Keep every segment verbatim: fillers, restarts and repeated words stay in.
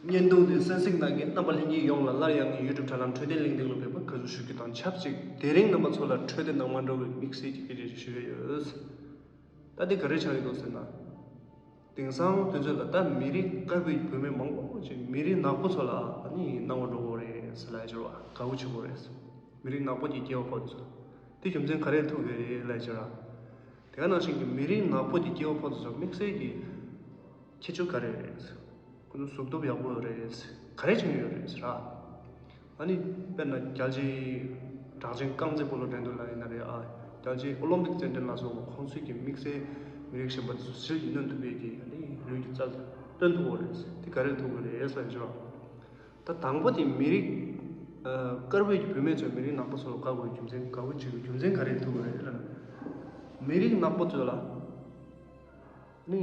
བརྙན་ཐུང་འདི་གསན་གཟིགས་གནང་མཁན་རྣམ་པ་ལྷན་རྒྱས་ཡོངས་ལ་སླར་ཡང་ངའི་ཡུ་ཊུབ་དྲ་ལམ་འཕྲོད་བསྟེན་གླེང་སྟེགས་ལ་ཕེབས་པར་དགའ་བསུ་ཞུ་རྒྱུ་དང་ཆབས་ཅིག་དེ་རིང་རྣམ་པ་ཚོ་ལ་འཕྲོད་བསྟེན་དང་མ་འབྲེལ་བའི་དམིགས་བསལ་གྱི་སྐད་ཆ་ཞིག་ཞུ་ཡ་ཡོད། ད་འདི་ག་རེ་ཆགས་ཀྱི་འདུག་ཟེར་ན། དེང་སང་དུས་ཚོད་ལ་ད་མི་རིགས་དཀར་པོའི་བུད་མེད་མང་པོ་ཅིག་མི་རིགས་ནག་པོ་ཚོ་ལ་ཨ་ནི་སྣང་བ་འགྲོ་གི་རེད་ཟེར་ལབ་ཡ་ཅིག་རེད་བ། དགའ་བོ་བྱེད་ཀྱི་རེད། མི་རིགས་ནག་པོ་གྱི་སྐྱེ་བ་ཕོག་དུས་ཚོད་དེ་རྒྱུ་མཚན་ག་རེ་ཐུག་ཡོད་རེད་ལབ་ཡ་ཅིག་རེད། དེ་ག་ནང་བཞིན་གྱི་མི་རིགས་ནག་པོ་གྱི་སྐྱེ་བ་ཕོག་དུས་ཚོད་དམིགས་བསལ་གྱི་ཁྱད་ཆོས་ག་རེ་རེད། ཁོ་ཚོ་གཟུགས་སྟོབས་ཡག་པོ་ཡོད་རེད། ག་རེ་བྱས་ནས་ཡོད་རེད་ཟེར་ར། ཨ་ནི་དཔེར་ན་རྒྱལ་སྤྱིའི་གྲགས་ཅན་རྐང་རྩེད་སྤོ་ལོ་འགྲན་བསྡུར་ལ་ཡིན་ན་རེད་ཨ། རྒྱལ་སྤྱིའི་ཨོ་ལིམ་པིག་རྩེད་འགྲན་ལ་སོགས་པ་ཁོང་ཚོས་ཀྱི་དམིགས་བསལ་མི་རིགས་གཞན་པ་ཚོ་ཟིལ་གྱིས་གནོན་ཐུབ་པའི་གི་ཨ་ནི་ལུས་ཀྱི་རྩལ་སྟོན་ཐུབ་པ་རེད། དེ་ག་རེ་ཐུབ་པ་རེད་ཟེར་ཞུ་ར། ད་དང་པོ་དེ་མི་རིགས་ཨ་དཀར་པོའི་གི་བུད་མེད་ཚོས་མི་རིགས་ནག་པོ་ཚོ་ལ་དགའ་དགོས་རྒྱུ་མཚན་དགའ་པོ་བྱེད་དགོས་རྒྱུ་མཚན་ག་རེ་ཐུག་པ་རེད་ལབ་ན། མི་རིགས་ནག་པོ་ཚོ་ལ་ནི་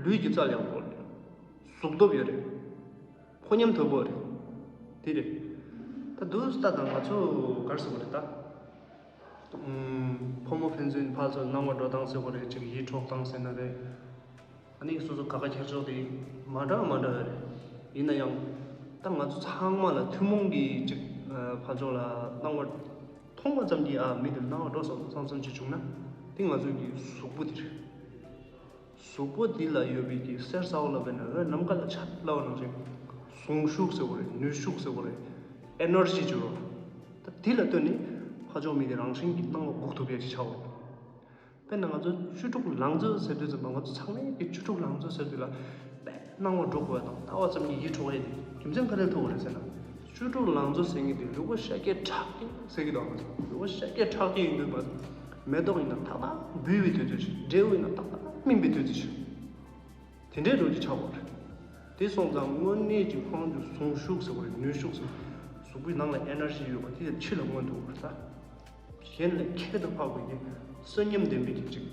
ལུས་ཀྱི་རྩལ་ཡག་པོ་རེད། གཟུགས་སྟོབས་ཡོད་རེད། ཕོ་ཉམས་དོད་པོ་རེད། དེ་རེད། ད་དུས་ད་ལྟ་ང་ཚོ་ག་རེ་ཟེར་དགོས་རེད་ད། ཨུམ། ཕོ་མོ་ཕན་ཚུན་ཕར་ཚུར་སྣང་བ་འགྲོ་སྟངས་ཟེར་དགོས་རེད། ཅིག་ཡིད་འཕྲོག་སྟངས་ཟེར་ན་རེད། ཨ་ནི་སོ་སོ་ཁ་ཁ་ཁྱེར་ཕྱོགས་དེ་མ་འདྲ་མ་འདྲ་ཡོད་རེད། ཡིན་ན་ཡང་ད་ང་ཚོ་ཚང་མ་ལ་ཐུན་མོང་གི་ཅིག་ཕར་ཕྱོགས་ལ་སྣང་བ་མཐོང་བ་ཙམ་གྱིས་ཨ་མི་དེར་སྣང་བ་འགྲོ་སོང་བསམ་བསམ་ཅིག་བྱུང་ན་དེ་ང་ཚོ་གི་གཟུགས་པོ་དེ་རེད། གཟུགས་པོ་འདི་ལ་ཡོད་པའི་གི་གསེར་ས་འོག་ལ་བས་ན་འོད་ནམ་མཁའ་ལ་ཆར་ལ་བ་ནང་བཞིན་ཟུངས་ཤུགས་ཟེར་བ་རེད། ནུས་ཤུགས་ཟེར་བ་རེད། ཨེ་ནར་ཇི་ཅིག་ཡོད་རེད། ད་འདི་ལ་ལྟོས་ནས་ཕར་ཕྱོགས་མི་དེ་རང་བཞིན་གྱིས་སྣང་བ་འགུག་ཐུབ་ཡ་ཅིག་ཆགས་འོང་། དཔེར་ན་ང་ཚོ་བཅུ་དྲུག་ལང་ཚོ་ཟེར་དུས་ཙམ་པ་ང་ཚོ་ཚང་མས་ཀྱི་བཅུ་དྲུག་ལང་ཚོ་ཟེར་དུས་ལ་དཔེ་སྣང་བ་འགྲོ་དགོས་པ་དང་ལྟ་བ་ཙམ་གྱིས་ཡིད་འཕྲོག་ཡ་དེ་རྒྱུ་མཚན་ག་རེ་ཐུག་པ་རེད་ཟེར་ན། བཅུ་དྲུག་ལང་ཚོ་ཟེར་མཁན་དེ་ལུས་པོ་ཤ་རྒྱགས་དྲག་གི་ཟེར་གི་འདུག་ལུས་པོ་ཤ་རྒྱགས་དྲག་གི་ཡིན་དུས་མ། མེ་ཏོག་ཡིན་ན་ཏག་ཏག་འབུས་པའི་དུས་ཚོད་ཞིག་འབྲས་བུ་ཡིན་ན་ཏག་ཏག་སྨིན་པའི་དུས་ཚོད་ཞིག་དེ་འདྲའི་འགྲོ་རྒྱུ་ཆགས་པ་རེད། དེ་སོང་ཙང་དངོས་གནས་ཀྱི་ཁོང་ཚོའི་ཟུངས་ཤུགས་ཟེར་བ་རེད། ནུས་ཤུགས་ཟེར་བ་རེད། གཟུགས་པོའི་ནང་ལ་ཨེ་ནར་ཇི་ཡོད་པ་དེ་ཕྱི་ལ་མངོན་ཐུབ་པ་རེད་ད། གཞན་ལས་ཁྱད་དུ་འཕགས་པའི་གི་གསོན་ཉམས་ལྡན་པའི་གི་ཅིག་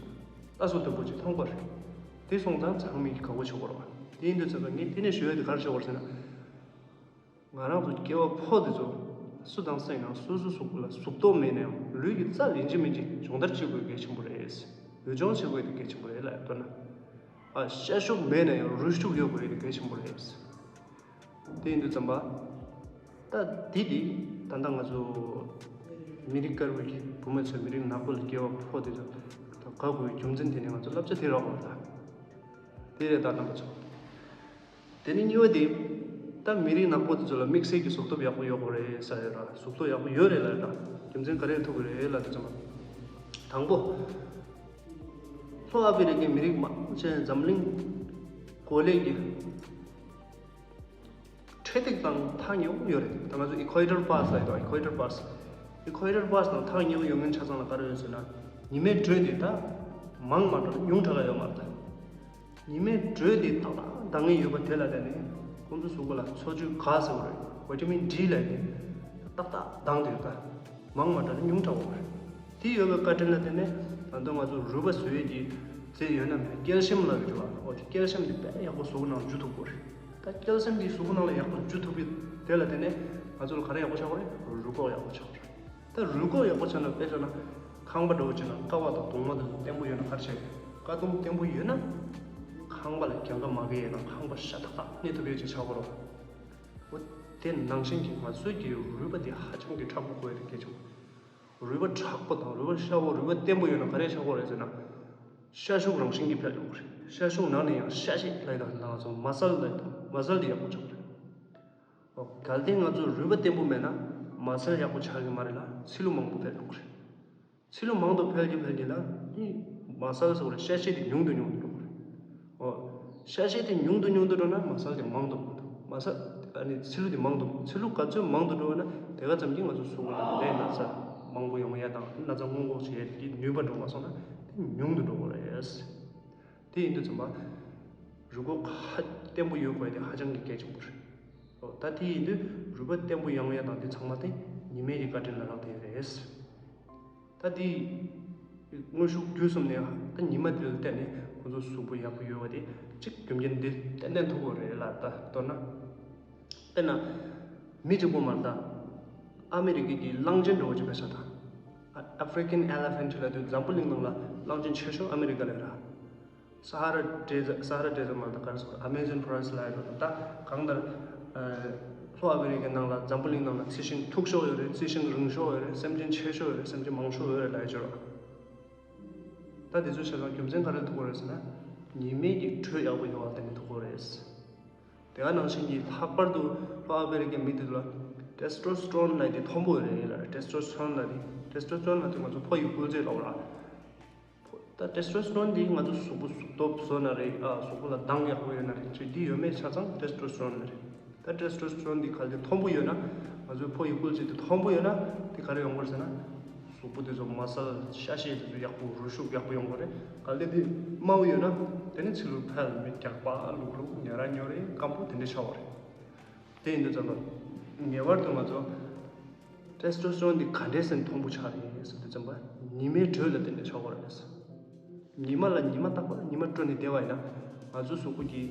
ལྟ་ཚུལ་སྟོན་པོ་ཅིག་མཐོང་པ་རེད། དེ་སོང་ཙང་ཚང་མས་ཀྱི་དགའ་པོ་བྱེད་དགོས་རེད་བ། དེ་ཡིན་དུས་ཙམ་པ་ངས་དེ་ནས་ཞུ་ཡ་དེ་ག་རེ་ཞུ་དགོས་རེད་ཟེར་ན། ང་རང་ཚོ་སྐྱེ་བ་ཕོ་དེ་ཚོ་སུ་དང་སུ་ཡིན་ན་སོ་སོ་གཟུགས་པོ་ལ་གཟུགས་སྟོབས་མེད་ན་ཡང་ལུས་ཀྱི་རྩལ་ཡིན་གཅིག་མིན་གཅིག་སྦྱོང་བརྡར་བྱེད་དགོས་གལ་ཆེན་པོ་རེད། འོས་སྦྱོང་བྱེད་དགོས་དེ་གལ་ཆེན་པོ་རེད་ལ་ཡང་མདོར་ན། ཨ་ཤ་ཤུགས་མེད་ན་ཡང་རུས་ཤུགས་ཡོད་དགོས་དེ་གལ་ཆེན་པོ་རེད། དེ་ཡིན་དུས་ཙམ་པ། ད་འདི་དེ་ད་ལྟ་ང་ཚོ་མི་རིགས་དཀར་པོའི་བུ་མོ་ཚོས་མི་རིགས་ནག་པོ་ལ་སྐྱེ་བ་ཕོ་དེ་ཚོ་དགའ་དགོས་རྒྱུ་མཚན་དེ་ནི་ང་ཚོ་བསླབ་བྱ་དེ་རག་དགོས་ད། དེ་རེད་ད་རྣམ་པ་ཚོ། དེ་ནས་གཉིས་པ་དེ། ད་མི་རིགས་ནག་པོ་དེ་ཚོ་ལ་དམིགས་བསལ་གྱི་གཟུགས་སྟོབས་ཡག་པོ་ཡོད་དགོས་རེད་ཟེར་ཡོད་ར། གཟུགས་སྟོབས་ཡག་པོ་ཡོད་རེད་ལ་ར། རྒྱུ་མཚན་ག་རེ་ཐུག་གི་རེད་ལ་དེ་ཚོ་མ། དང་པོ། ལྷོ་ཨ་ཧྥེ་རི་ཁའི་མི་རིགས་མང་ཆེ་འཛམ་གླིང་གོ་ལའི་གི་འཕྲེད་ཐིག་དང་ཐག་ཉེ་བོ་ཡོད་རེད། ད་ང་ཚོ་ཨི་ཁོ་ཨེ་ཊར་པཱ་སི་ལ་ཡོད། ཨི་ཁོ་ཨེ་ཊར་པཱ་སི། ཨི་ཁོ་ཨེ་ཊར་པཱ་སི་དང་ཐག་ཉེ་བོ་ཡོད་མཁན་ཆ་ཚང་ལ་ག་རེ་ཡོད་ཟེར་ན། ཉི་མའི་དྲོད་དེ་ད་མང་མ་འགྲོ་ཉུང་དྲགས་ཡོད་མ་རེད་ད། ཉི་མའི་དྲོད་དེ་ཏག་ཏག་ལྡང་གི་ཡོད་པ་དེ་ལ་བརྟེན་ནས་ཁོང་ཚོའི་གཟུགས་པོ་ལ་འཚོ་བཅུད་ག་ཟེར་བ་རེད། ཝི་ཊ་མིན་ཌི་ལབ་ནས་ཏག་ཏག་ལྡང་དུས་ད་མང་མ་འདྲ་ནས་ཉུང་དྲགས་པ་རེད། དེ་ཡོད་པའི་བཀའ་དྲིན་ལ་བརྟེན་ནས་ད་དུང་ང་ཚོ་རུས་པ་བཟོ་ཡས་ཀྱི་རྫས་ཡོད་ན་མེད་ན་ཀལ་ཤིམ་ལབ་ཀྱི་འདུག་བ། འོ་དེ་ཀལ་ཤིམ་དེ་དཔེ་ཡག་པོ་གཟུགས་ནང་འཇུ་ཐུབ་པ་རེད། ད་ཀལ་ཤིམ་དེ་གཟུགས་ནང་ལ་ཡག་པོ་འཇུ་ཐུབ་པའི་དེ་ལ་བརྟེན་ནས་ང་ཚོ་ལ་ག་རེ་ཡག་པོ་ཆགས་པ་རེད། རུས་ཁོག་ཡག་པོ་ཆགས་པ་རེད། ད་རུས་ཁོག་ཡག་པོ་ཆགས་ན་དཔེ་བཞག་ན་ཁང་པ་འདྲ་བོ་བྱས་ན་ཀ་བ་དང་གདུང་མ་དེ་ཚོ་བརྟན་པོ་ཡོད་ན་ག་རེ་བྱས། ཀ་གདུང་བརྟན་པོ་ཡོད་ན་ཁང་པ་ལ་གྱང་ཁ་མ་གས་ཡོད་ན་ཁང་པ་ཤ་ཏག་ཏག་གནས་ཐུབ་ཡོད་ཅེས་ཆགས་པ་རེད། འོ་དེ་ནང་བཞིན་གྱི་ང་ཚོའི་གི་རུས་པ་དེ་ཧ་ཅང་གི་མཁྲེགས་པོ་དགོས་ཡ་དེ་གལ་ཆེན་པོ། རུས་པ་མཁྲེགས་པོ་དང་རུས་པ་ཤ་བོ་རུས་པ་བརྟན་པོ་ཡོད་ན་ག་རེ་ཆགས་པ་རེད་ཟེར་ན། ཤ་ཤུགས་རང་བཞིན་གྱིས་འཕེལ་ཡོང་གི་རེད། ཤ་ཤུགས་ནང་ནས་ཡང་ཤ་ཤེད་ལབ་ཡ་དང་ང་ཚོ་མ་སལ་ལབ་ཡ་དང་མ་སལ་དེ་ཡག་པོ་ཆགས་ཀྱི་རེད། གལ་ཏེ་ང་ཚོ་རུས་པ་བརྟན་པོ་མེད་ན་མ་སལ་ཡག་པོ་ཆགས་ཀྱི་མ་རེད་ལ་ཚིལ་ལུ་མང་པོ་འཕེལ་ཡོང་གི་རེད། ཚིལ་ལུ་མང་དུ་འཕེལ་གྱིན་འཕེལ་གྱིན་ལ་ནི་མ་སལ་ཟེར་བ་རེད། ཤ་ཤེད་དེ་ཉུང་དུ་ཉུང་དུ་འགྲོ་གི་རེད། འོ། ཤ་ཤེད་དེ་ཉུང་དུ་ཉུང་དུ་འགྲོ་ན་མ་སལ་དེ་མང་དུ་མང་དུ་མ་སལ་ཨ་ནི་ཚིལ་ལུ་དེ་མང་དུ་ཚིལ་ལུ་ག་ཚོད་མང་དུ་འགྲོ་བ་ན་དེ་ག་ཙམ་གྱིས་ང་ཚོ་གཟུགས་པོ་ལ་ནད་ན་ཚ་མང་པོ་ཡོང་ཡ་དང་ན་ཚ་སྔོན་འགོག་བྱེད་ཡ་དེ་ནུས་པ་འགྲོ་མ་སོང་ན་དེ་ཉུང་དུ་འགྲོ་གི་རེད། དེ་ཡིན་དུས་ཙམ་པ། རུས་ཁོག་ཧ་བརྟན་པོ་ཡོད་དགོས་དེ་ཧ་ཅང་གི་གལ་ཆེན་པོ་རེད། ཨོ་ད་དེ་ཡིན་དུས་རུས་པ་བརྟན་པོ་ཡོང་ཡ་དང་དེ་ཚང་མ་དེ་ཉི་མའི་གི་བཀའ་དྲིན་ལ་རག་བསྡད་ཡོད་རེད། ད་དེ་དངོས་ཤུགས་བརྒྱུད་གསུམ་ནས་ད་ཉི་མ་དེ་ལ་བརྟེན་ནས་ཁོ་ཚོ་གཟུགས་པོ་ཡག་པོ་ཡོད་པ་དེ་གཅིག་རྒྱུ་རྐྱེན་འདི་ཏན་ཏན་ཐུག་གི་རེད་ལ། ད་མདོར་ན། དཔེར་ན། མི་གཅིག་པོ་མ་རེད་ད། ཨ་མི་རི་ཀའི་གི་གླང་ཆེན་འདྲ་བོ་ཅིག་བེད་ཤ་ད། ཨ་ཧྥི་རི་ཀན་ཨེ་ལི་ཕེན་ཊི་ལབ་དུས་འཛམ་བུ་གླིང་ནང་ལ་གླང་ཆེན་ཆེ་ཤོས་ཨ་མི་རི་ཀ་ལ་ཡོད་ར། ས་ཧ་ར་ཌེ་ཛར་ས་ཧ་ར་ཌེ་ཛར་མ་རེད་ད། ག་རེ་ཟེར། ཨ་མེ་ཛོན་ཕོ་རེ་སི་ཊི་ལབ་ཡོད་ར། ད་གང་ལྟར་ ལྷོ་ཨ་ཕི་རི་ཀའི་ནང་ལ་འཛམ་བུ་གླིང་ནང་ལ་རྩི་ཤིང་མཐུག་ཤོས་ཡོད་རེད། རྩི་ཤིང་རིང་ཤོས་ཡོད་རེད། སེམས་ཅན་ཆེ་ཤོས་ཡོད་རེད། སེམས་ཅན་མང་ཤོས་ཡོད་རེད་ལབ་ཡ་ཅིག་ཡོད་རེད། ད་དེ་ཚོ་བྱས་ཙང་རྒྱུ་མཚན་ག་རེ་ཐུག་གི་རེད་ཟེར་ན། ཉི་མའི་གི་དྲོད་ཡག་པོ་ཡོད་པ་དེ་ནས་ཐུག་གི་རེད། དེ་ག་ནང་བཞིན་གྱི་ལྷག་པར་དུ་ལྷོ་ཨ་ཕི་རི་ཀའི་མི་དེ་ཚོ་ལ་ཏེ་སི་ཊོ་སི་ཊེ་རོན་ལབ་དེ་མཐོན་པོ་ཡོད་རེད་ལ། ཏེ་སི་ཊོ་སི་ཊེ་རོན་ལབ་དེ། ཏེ་སི་ཊོ་སི་ཊེ་རོན་ལབ་དེ་ང་ཚོ་ཕོ་ཡི་སྐུལ་རྫས་ལབ་ར། ད་ཏེ་སི་ཊོ་སི་ཊེ་རོན་འདི་ང་ཚོ་གཟུགས་པོ་གཟུགས་སྟོབས་བཟོ་ན་རེད། ཨ་གཟུགས་པོ་ལ་མདངས་ཡག་པོ་ཡོད་ན་རེད། ཅིག་འདི་ཡོད་མེད་ཆ་ཚང་ཏེ་སི་ཊོ་སི་ཊེ་རོན་ལ་རེད། ད་ཏེ་སི་ཊོ་སི་ཊེ་རོན་འདི་གལ་ཏེ་མཐོན་པོ་ཡོད་ན། ང་ཚོའི་ཕོ་ཡི་སྐུལ་རྫས་འདི་མཐོན་པོ་ཡོད་ན་དེ་ག་རེ་ཡོང་གི་རེད་ཟེར་ན། གཟུགས་པོ་དེ་ཚོ་མ་སལ་ཤ་ཤེད་དེ་ཚོ་ཡག་པོ་རུ་ཤུགས་ཡག་པོ་ཡོང་གི་རེད། གལ་ཏེ་འདི་དམའ་བོ་ཡོད་ན་དེ་ནི་ཚི་ལུ་ཕལ་མི་རྒྱགས་པ་ལུག་ལུག་ཉ་ར་ཉོ་རེད། སྐམ་པོ་དེ་འདྲ་ཆགས་པ་རེད། དེ་ཡིན་དུས་ཙམ་པ་ངེས་པར་དུ་ང་ཚོ་ཏེ་སི་ཊོ་སི་ཊེ་རོན་འདི་ག་འདྲས་སེ་མཐོན་པོ་ཆགས་རེད་ཟེར་དུས་ཙམ་པ་ཉི་མའི་དྲོད་ལ་བརྟེན་ནས་ཆགས་པ་རེད། ཉི་མ་ལ་ཉི་མ་རྟག་པར་ཉི་མ་དྲོ་ནས་བསྡད་པ་ཡིན་ན་ང་ཚོའི་གཟུགས་པོ་གི་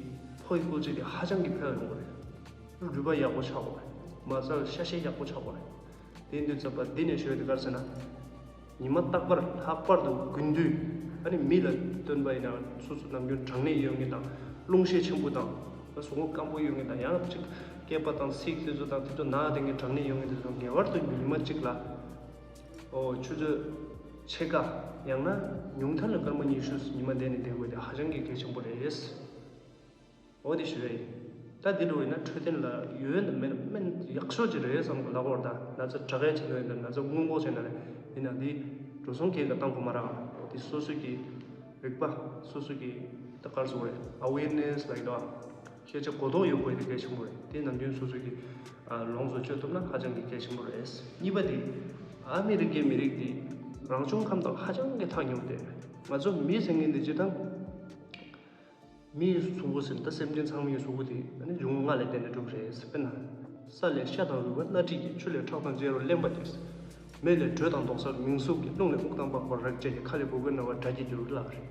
ཕོ་ཡི་སྐུལ་རྫས་དེ་ཧ་ཅང་གི་འཕེལ་ཡོང་གི་རེད། རུས་པ་ཡག་པོ་ཆགས་པ་རེད། མ་སལ་ཤ་ཤེད་ཡག་པོ་ཆགས་པ་རེད། དེ་ཡིན་དུས་ཙམ་པ་འདི་ནས་ཤོད་དེ་ག་རེ་ཟེར་ན། ཉི་མ་རྟག་པར་ལྷག་པར་དུ་དགུན་དུས། ཨ་ནི་མི་ལ་སྟོན་པ་ཡིན་ན་སོ་སོ་ནམ་རྒྱུན་གྲང་ནད་ཡོད་མཁན་དང་། རླུང་ཤས་ཆེན་པོ་དང་། གཟུགས་པོ་སྐམ་པོ་ཡོད་མཁན་དང་། ཡང་གཅིག་སྐེད་པ་དང་ཚིགས་དེ་ཚོ་དང་དེ་ཚོ་ན་དེ་མཁན་གྲང་ནད་ཡོད་མཁན་དེ་ཚོ་ངེས་པར་དུ་ཉི་མ་གཅིག་ལ། ཨོ་ཆུ་ཚོད་ཕྱེད་ཀ། ཡང་ན་ཉུང་མཐའ་ལ་སྐར་མ་ཉི་ཤུ་ཉི་མ་བསྡད་ནས་བསྡད་དགོས་དེ་ཧ་ཅང་གི་གལ་ཆེན་པོ་རེད། འོ་དེ་ཞུ་ཡ་ཡིན། ད་འདི་འགྲོ་ཡིན་ན་འཕྲོད་བསྟེན་ལ་ཡོད་ན་མེད་ན་སྨན་ཡག་ཤོས་ཅིག་རེད་བསམ་གི་ལབ་དགོས་རེད། ད་ན་ཚ་དྲག་ཡ་ཅིག་ན་ཡིན་ན། ན་ཚ་སྔོན་འགོག་བྱས་ན་རེད། ཡིན་ན་འདི་འགྲོ་སོང་སྒེར་ལ་བཏང་དགོས་མ་རེད། འདི་སོ་སོ་གི་རིག་པ་སོ་སོ་གི་ད་ག་རེ་ཟེར་དགོས་རེད། ཨ་ཝེར་ནེ་སི་ལབ་ཀྱི་འདུག་ཨ། ཤེས་བྱ་གོ་རྟོགས་ཡོད་དགོས་དེ་གལ་ཆེན་པོ་རེད། དེ་ནམ་རྒྱུན་སོ་སོ་གི་ལོངས་སུ་སྤྱོད་ཐུབ་ན་ཧ་ཅང་གི་གལ་ཆེན་པོ་རེད། གཉིས་པ་དེ་ཨ་མི་རི་ཀའི་མི་རིགས་དེ་རང་བྱུང་ཁམས་དང་ཧ་ཅང་གི་ཐག་ཉེ་བོ་དེ་རེད། ང་ཚོ་མི་ཟེར་མཁན་དེ་སྤྱིར་བཏང་མིའི་གཟུགས་པོ་ཟེར་ན། ད་སེམས་ཅན་ཚང་མའི་གཟུགས་པོ་དེ་ཨ་ནི་འབྱུང་ལྔ་ལ་བརྟེན་ནས་གྲུབ་རེད་ཟེར། དཔེར་ན། ས་ལས་ཤ་དང་རུས་པ་སྣ་ཁྲིད་ཀྱི། ཆུ་ལས་ཁྲག་དང་རྗེ་རུ་རློན་པ་གྱུར། མེ་ལས་དྲོད་དང་མདོག་གསལ་མིང་གཟུགས་ཀྱི། རླུང་ལས་དབུགས་དང་པགས་པ་རེག་བྱ་ཡི། མཁའ་ལས་བུ་གུའི་རྣ་བར་སྒྲ་སྐད་འགྱུར་ལ་རེད།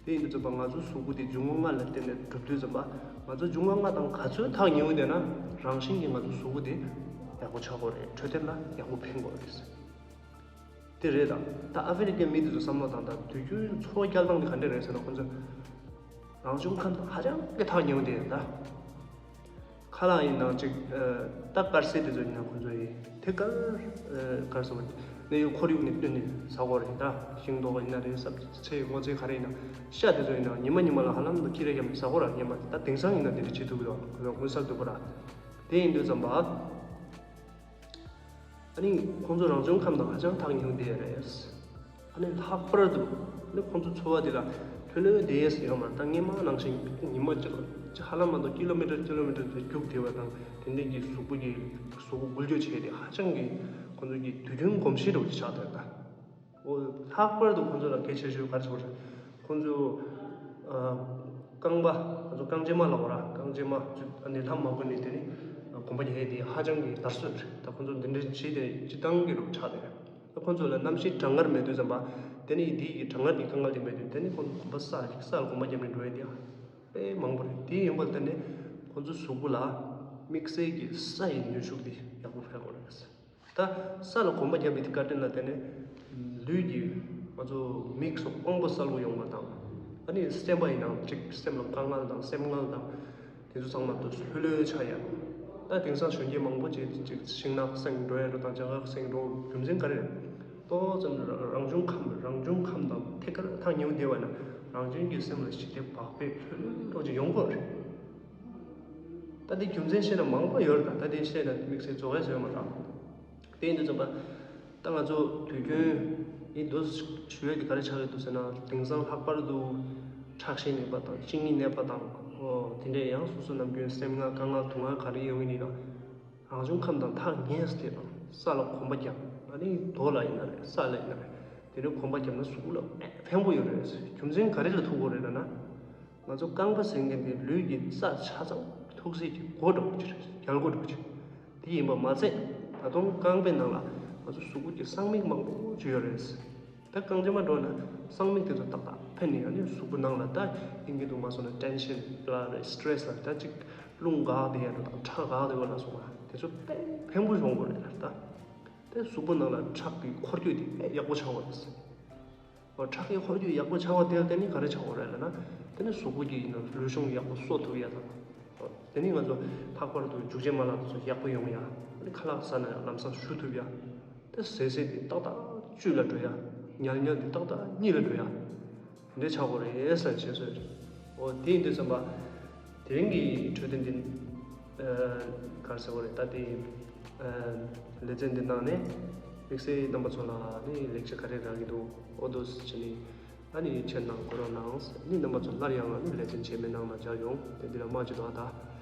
དེ་ཡིན་དུས་ཙམ་པ་ང་ཚོའི་གཟུགས་པོ་དེ་འབྱུང་ལྔ་ལ་བརྟེན་ནས་གྲུབ་དུས་ཙམ་པ། ང་ཚོ་འབྱུང་ལྔ་དང་ག་ཚོད་ཐག་ཉེ་བོ་བསྡད་ན་རང་བཞིན་གྱིས་ང་ཚོའི་གཟུགས་པོ་དེ་ཡག་པོ་ཆགས་ཀྱི་ཡོད་རེད། འཕྲོད་བསྟེན་ལ་ཡག་པོ་ཕན་གྱི་ཡོད་རེད། དེ་རེད། ད་ད་ཨ་ཧྥེ་རི་ཀའི་མི་དེ་ཚོ་བསམ་བློ་བཏང་། ད་དུས་རྒྱུན་འཚོ་བ་སྐྱེལ་སྟངས་དེ་ག་འདྲ་རེད་ཟེར་ན། ཁོང་ཚོ་རང་བྱུང་ཁམས་དང་ཧ་ཅང་གི་ཐག་ཉེ་བོ་དེ་རེད། ད་ཁ་ལག་ཡིན་ནའང་ཅིག་ཨ། ད་དཀར་ཟས་དེ་ཚོ་ཡིན་ན་ཁོང་ཚོ་ཡིན་དེ་དཀར་ཨ། དཀར་ཟས་ནས་ཡོད་ཁོར་ཡུག་ནས་བཏོན་ནས་ཟ་དགོས་རེད། ད་ཤིང་ཏོག་ཡིན་ན་རེད། ཟ་ཚལ་སྔོ་ཚལ་ག་རེ་ཡིན་ན། ཤ་དེ་ཚོ་ཡིན་ན་ཉི་མ་ཉི་མ་ལ་ཧ་ལམ་དུ་ཁྱི་རེ་ཡམ་ཟ་དགོས་ར། ཉི་མ་ད་དེང་སང་ཡིན་ན་དེ་འདྲ་བྱེད་ཐུབ་ཀྱི་རེད། ཁོ་ཚོ་མངོན་གསལ་དོད་པོ་ར། དེ་ཡིན་དུས་ཙམ་པ། ཨ་ནི་ཁོང་ཚོ་རང་བྱུང་ཁམས་དང་ཧ་ཅང་ཐག་ཉེ་བོ་བསྡད་ཡོད་རེད། ཨ་ནི་ལྷག་པར་དུ་ཨ་ནི་ཁོང་ཚོ་འཚོ་བ་དེ་ལ་ལྷོད་ལྷོད་བསྡད་ཡས་ཡོད་མ་རེད། ད་སྔོན་མ་ནང་བཞིན་ཉི་མ་གཅིག་ལ་ཧ་ལམ་མ་གཏོགས་ཀི་ལོ་མི་ཊར་ཀི་ལོ་མི་ཊར་དེ་རྒྱུག་བསྡད་པ་དང་། དེ་འདྲའི་གི་གཟུགས་པོ་གི་གཟུགས་པོ་འགུལ་སྐྱོད་བྱས་ཏེ་ཧ་ཅང་གི་ཁོང་ཚོ་གི་དུས་རྒྱུན་གོམས་གཤིས་འདྲ་བོ་ཅིག་ཆགས་བསྡད་ད། འོ། ལྷག་པར་དུ་ཁོང་ཚོ་ལ་གལ་ཆེ་ཤོས་ག་རེ་ཟེར་དགོས་རེད། ཁོང་ཚོ་ཨ། རྐང་པ། ང་ཚོ་རྐང་རྗེས་མ་ལབ་དགོས་ར། རྐང་རྗེས་མ་ཚོ་ཨ་ནི་ལྷམ་མ་གོན་ནས་དེ་ནི་གོམ་པ་རྒྱག་ཡས་དེ་ཧ་ཅང་གི་དར་སྲོལ་རེད། ད་ཁོང་ཚོ་འདི་འདྲ་བྱས་ཏེ་སྤྱིར་བཏང་གི་རུ་ཆགས་བསྡད་རེད། ད་ཁོང་ཚོ་ལ་གནམ་གཤིས་གྲང་ངར་མེད་དུས་ཙམ་པ། དེ་ནི་དེ་གི་གྲང་ངར་གྱི་དཀའ་ངལ་དེ་མེད་དུས། དེ་ནི་ཁོང་ཚོ་གོམ་པ་ས་ས་ལ་གོམ་པ་བརྒྱབ་ནས་འགྲོ་ཡས་དེ་དཔེ་མང་པོ་རེད། དེ་ཡིན་པ་ལ་བརྟེན་ནས་ཁོང་ཚོའི་གཟུགས་པོ་ལ་དམིགས་བསལ་གྱི་ས་ཡི་ནུས་ཤུགས་དེ་ཡག་པོ་འཕེལ་དགོས་རེད། ད་ས་ལ་གོམ་པ་བརྒྱབ་པའི་བཀའ་དྲིན་ལ་བརྟེན་ནས་ལུས་ཀྱི་ང་ཚོ་མིག་སོགས་དབང་པོ་གསལ་པོ་ཡོང་བ་དང་། ཨ་ནི་སེམས་པ་ཡིན་ནའང་ཅིག་སེམས་ལ་དཀའ་ངལ་དང་སེམས་ངལ་དང་དེ་ཚོ་ཚང་མ་དུ་ལྷོད་ལྷོད་ཆགས་ཡ། ད་དེང་སང་གཞོན་སྐྱེས་མང་པོ་ཅིག་ཅིག་ཤིང་ནགས་སེང་འགྲོ་ཡ་འགྲོ་དང་ལྗང་ནག་སེང་འགྲོ་རྒྱུ་མཚན་ག་རེ་རེད། ཏོག་ཙམ་རང་བྱུང་ཁམས་རང་བྱུང་ཁམས་དང་ཐད་ཀར་ཐག་ཉེ་བོ་བསྡད་པ་ན་རང་བྱུང་གི་སེམས་ལ་ཞི་བདེ་བག་ཕེབས་ལྷོད་ལྷོད་འདྲ་ཅིག་ཡོང་གི་རེད། ད་དེ་རྒྱུ་མཚན་བཤད་ན་མང་པོ་ཡོད་རེད། ད་ད་དེ་བཤད་ན་དམིགས་བསལ་རྫོགས་ཡ་ཟེར་མ་རེད། དེ་ཡིན་དུས་ཙམ་པ། ད་ང་ཚོ་དུས་རྒྱུན་ཡིན་དུས་ཞུ་ཡ་དེ་ག་རེ་ཆགས་ཡོད་འདུག་ཟེར་ན། དེང་སང་ལྷག་པར་དུ་ཁྲག་ཤེད་ནད་པ་དང་གཅིན་སྙི་ནད་པ་དང་། ཨོ། དེ་འདྲའི་ཡང་སོ་སོ་ནམ་རྒྱུན་སེམས་ངལ་དཀའ་ངལ་སྡུག་བསྔལ་ག་རེ་ཡོང་གི་ཡིན་ན། རང་བྱུང་ཁམས་དང་ཐག་ཉེ་སེ་དེ་དང་ས་ལ་གོམ་པ་བརྒྱབ། ཨ་ནི་རྡོ་ལ་ཡིན་ན་རེད། ས་ལ་ཡིན་ན་རེད། དེ་འདྲའི་གོམ་པ་བརྒྱབ་ན་གཟུགས་པོ་ལ་ཕན་པོ་ཡོད་རེད། རྒྱུ་མཚན་ག་རེ་ལ་ཐུག་གི་རེད་ལབ་ན། ང་ཚོ་རྐང་པ་ཟེར་མཁན་དེ་ལུས་ཀྱི་རྩ་ཆ་ཚང་ཐུག་སའི་གི་སྒོ་འདྲ་བོ་ཅིག་རེད། རྒྱལ་སྒོ་འདྲ་བོ་ཅིག་དེ་ཡིན་པ་མ་ཚད། ད་དུང་རྐང་པའི་ནང་ལ་ང་ཚོ་གཟུགས་པོ་གི་སྲང་མིག་མང་པོ་ཅིག་ཡོད་རེད། ད་རྐང་རྗེས་མ་འགྲོ་ན་སྲང་མིག་དེ་ཚོ་ཏག་ཏག་ཕན་ནས། ཨ་ནི་གཟུགས་པོ་ནང་ལ་ད་ཨིན་སྐད་དུ་མ་སོང་ན་ཊེན་ཤན་ལ་རེད། སི་ཊེ་རེ་སི་ལ་རེད། ད་ཅིག་རླུང་འགག་བསྡད་ཡ་འདྲ་དང་ཁྲག་འགག་བསྡད་ཡ་ལ་སོགས་པ་དེ་ཚོ་དཔེ་ཕན་པོ་ཡོང་གི་རེད་ད། དེ་གཟུགས་པོ་ནང་ལ་ཁྲག་གི་འཁོར་སྐྱོད་དེ་དཔེ་ཡག་པོ་ཆགས་པ་རེད། ཨོ། ཁྲག་གི་འཁོར་སྐྱོད་ཡག་པོ་ཆགས་པ་དེ་ལ་བརྟེན་ནས་ག་རེ་ཆགས་པ་རེད་ལབ་ན། དེ་ནི་གཟུགས་པོ་གི་ཡིན་ན་ལུས་ཤུགས་ཡག་པོ་གསོ་ཐུབ་ཡ་དང་། ཨོ། དེ་ནི་ང་ཚོ་ལྷག་པར་དུ་འཇུག་ཆེན་མ་ལག་དེ་ཚོ་ཡག་པོ་ཡོང་ཡ། ཨ་ནི་ཁ་ལག་ཟ་ན་ཡང་ལམ་སང་བཞུ་ཐུབ་ཡ། དེ་ཟས་ཟས་དེ་ཏག་ཏག་བཅུ་ལ་འགྲོ་ཡ། ཉལ་ཉལ་དེ་ཏག་ཏག་གཉིས་ལ་འགྲོ་ཡ། འདི་ཆགས་དགོས་རེད་ཟེར་བཤད་སྲོལ་རེད། འོ་དེ་ཡིན་དུས་ཙམ་པ། དེ་རིང་གི་འཕྲོད་བསྟེན་འདི། ཨ། ག་རེ་ཟེར་དགོས་རེད། ད་དེ། ཨ། ལེ་ཚན་འདི་ནང་ནས་དམིགས་བསལ་རྣམ་པ་ཚོ་ལ་ནི་ལེགས་ཆ་ག་རེ་རག་གི་འདུག་འོ་འདུག་སེ་བྱས་ནས་ཨ་ནི་ཆེད་གནང་དགོས་རོགས་གནང་། ནི་རྣམ་པ་ཚོ་སླར་ཡང་ཨ་ནི་ལེ་ཚན་རྗེས་མའི་ནང་ལ་མཇལ་ཡོང་། དེ་འདི་ལ་མ་བྱེད་དོ། ཨ། ད་